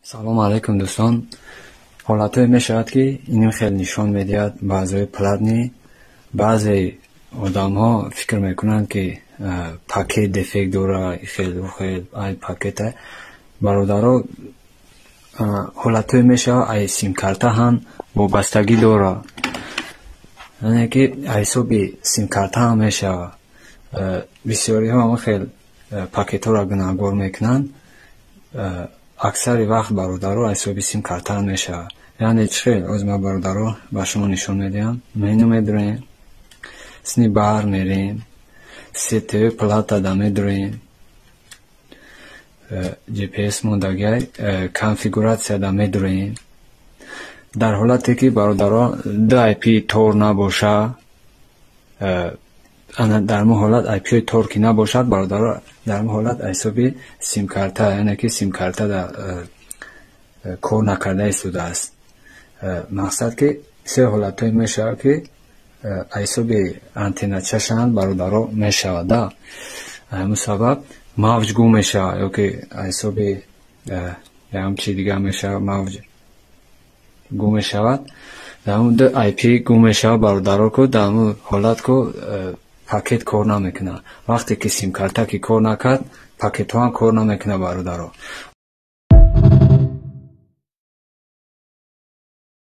Салому алайкум, дӯстон. Ҳолатҳое мешавад, ки иним хел нишон медиҳад баъзеҳои платный. Баъзе одамҳо фикр мекунанд, ки пакет дефект дора, хел хел ай пакета. Бародаро, ҳолатҳое мешавад, ай симкарта ҳам вобастагӣ дорад, яъне ки ҳисоби симкарта ҳам мешавад. Бисёриҳо ҳама хел пакетҳоро гунаҳгор мекунанд. Аксари вақт, бародаро, ҳисоби симкарта ҳам мешавад. Яъне чӣ хел? Ҳозир ман, бародаро, ба шумо нишон медиҳам. Меню медурем, сни бар мерем, сетевой платада медурем, GPS мондагиай, конфигуратсияда медурем. Дар ҳолате ки, бародаро, ду IP тор набоша, дар мо ҳолат IP тор ки набошад, бародаро, дар мо ҳолат ҳисоби симкарта, яъне ки симкарта кор накарда истодааст. Мақсад ки се ҳолатҳое мешавад, ки ҳисоби антенначашанд, бародаро, мешавад да. Ҳамин сабаб мавҷ гум мешавад ё ки ҳисоби ягон чизи дигар мешавад, мавҷ гум мешавад. Дар ҳамун ду IP гум мешавад, бародаро, ку дар ҳамун ҳолат ку пакет кор намекунад. Вақте ки симкарта ки кор накард, пакетҳо ҳам кор намекунад, бародаро.